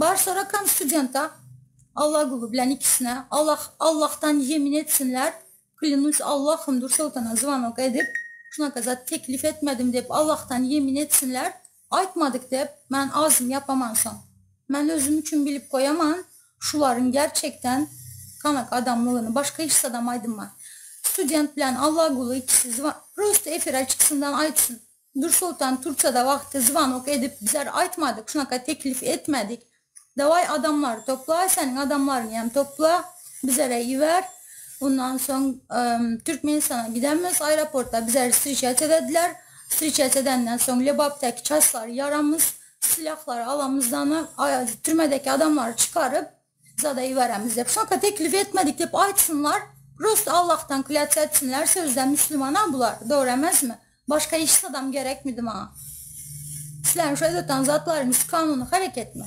Bar sorakam studenta Allaguly bilen ikisine Allah Allahdan yemin etsinler. Klянусь Allahym Dursoltana zwanok edip, şunaka zat teklif etmedim diýip Allahdan yemin etsinler. Aýtmadyk diýip, men agzym ýapaman soň. Men özüm üçin bilip goýaman, şularyň gerçekden kanak adamlygyny başga hiç zadam aýdynman. Student bilen Allaguly ikisi prosto efire çyksyndan aýtsyn. Dursoltan Tursiýada wagty zwanok edip bizler aýtmadyk, şunaka teklif etmedik. Daway adamlary topla, seniň adamlaryňy hem topla, bizlere iber. Ondan soň Türkmenistana gidemiz, aeroportda bizleri wstreçat edediler. Wstreçat edenden soň Lebapdaky çaslary ýaramyz, silahlary alamyzdana türmedeki adamlary çykaryp zada iberemiz diýip. Şunaka teklif etmedik diýip aýtsynlar. Prosto Allahdan klýatsa etsinler, sözde müslümana bular, dogry emesmi? Başga hiç zadam gerekmidi maňa. Sizleriň şu edip oturan zatlaryňyz kanuny hereketmi?